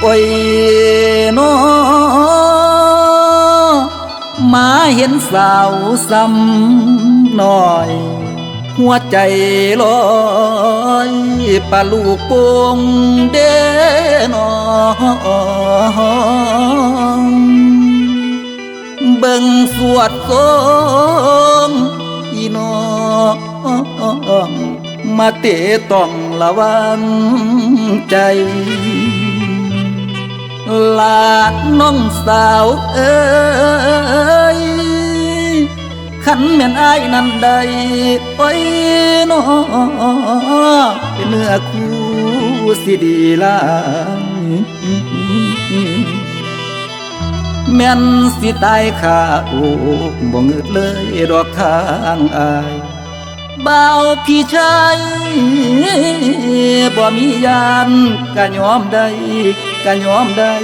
ໂອ້ຍນໍ ມາເຫັນສາວຊ້ຳນ້ອຍ ຫົວໃຈລອຍປະລູກໂປ່ງເດ້ນ້ອງ ເບິ່ງສວດຊົງອີນ້ອງ ມາເຕະຕ້ອງລະວັງໃຈ ລານ້ອງສາວເອີຍ ຄັນແມ່ນອ້າຍນັ້ນໄດ້ ໂອ້ຍນໍ ເປັນເນື້ອຄູ່ຊິດີຫຼາຍ ແມ່ນຊິຕາຍຄາອົກ ບໍ່ງຶດເລີຍດອກທາງອ້າຍ ບ່າວພີ່ຊາຍ ບໍ່ມີຢ້ານ ກະຍອມໄດ້ ກະຍອມໄດ້